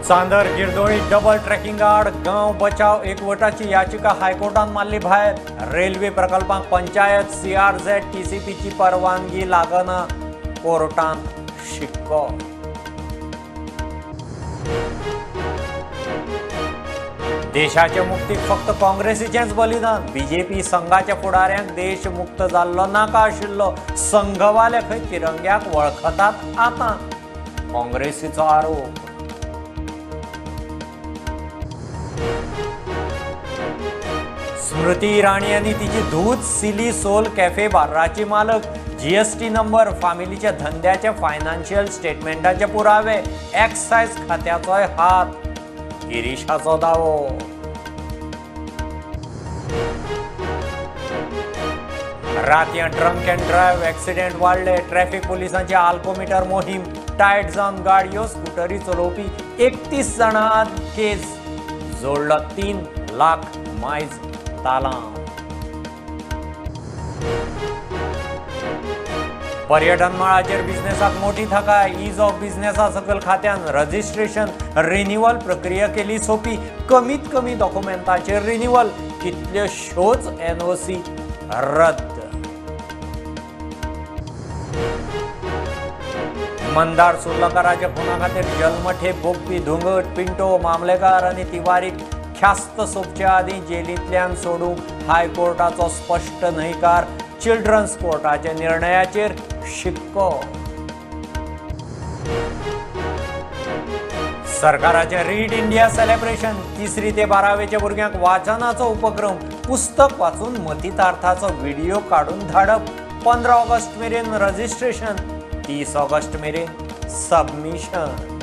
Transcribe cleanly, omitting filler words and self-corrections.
Chandor गिरदोळी double tracking आड गांव बचाव एकवटाची याचिका हायकोर्टान मारली भायर. रेल्वे प्रकल्पांक पंचायत, सीआरझेड, टीसीपीची परवानगी लागना, कोर्टान शिक्को. देशाचे मुक्तीक फक्त काँग्रेसीचेंच बलिदान. बीजेपी संघाच्या फुडाऱ्यांक देश मुक्त जाल्लो नाका आशिल्लो. संघवाले खंय तिरंग्याक वळखतात आतां, काँग्रेसीचो आरोप. स्मृती इराणी आनी तिची धूत सिली सोल कॅफे बार्राची मालक. जीएसटी नंबर, फामिलीच्या धंद्याचे फायनान्शियल स्टेटमेंटाचे पुरावे, एक्सायज खात्याचोय हात, गिरीशाचो दावो. रातयां ड्रंक अँड ड्रायव्ह एक्सिडेंट वाडले. ट्रॅफिक पुलिसांची आल्कोमिटर मोहीम. टायट जावन गाडयो, स्कुटरी चलोवपी 31 जाणां केस जोडलो 3 लाख मायज तालांव. पर्यटन मळाचेर बिझनेसाक मोठी थाकाय. ईज ऑफ बिझनेसा सकयल खात्यान रजिस्ट्रेशन रिन्युअल प्रक्रिया केली सोपी. कमीत कमी डॉक्युमेंटाचेर रिन्युअल, कितल्योश्योच एनओसी रद्द. मंदार सुर्लकाराच्या खुना खातीर जल्मठेप भोगपी धुंगट, पिंटो, मामलेकार आनी तिवारीक ख्यास्त सोंपचे आदीं जेलींतल्यान सोडूंक हायकोर्टाचो स्पश्ट न्हयकार. चिल्ड्रन्स कोर्टाच्या निर्णयाचेर शिक्को. सरकाराचें रीड इंडिया सेलेब्रेशन. 3री ते 12वेच्या भुरग्यांक वाचनाचो उपक्रम. पुस्तक वाचून मतितार्थाचो व्हिडिओ काडून धाडप. 15 ऑगस्ट मेरेन रजिस्ट्रेशन, 30 ऑगस्ट मेरेन सबमिशन.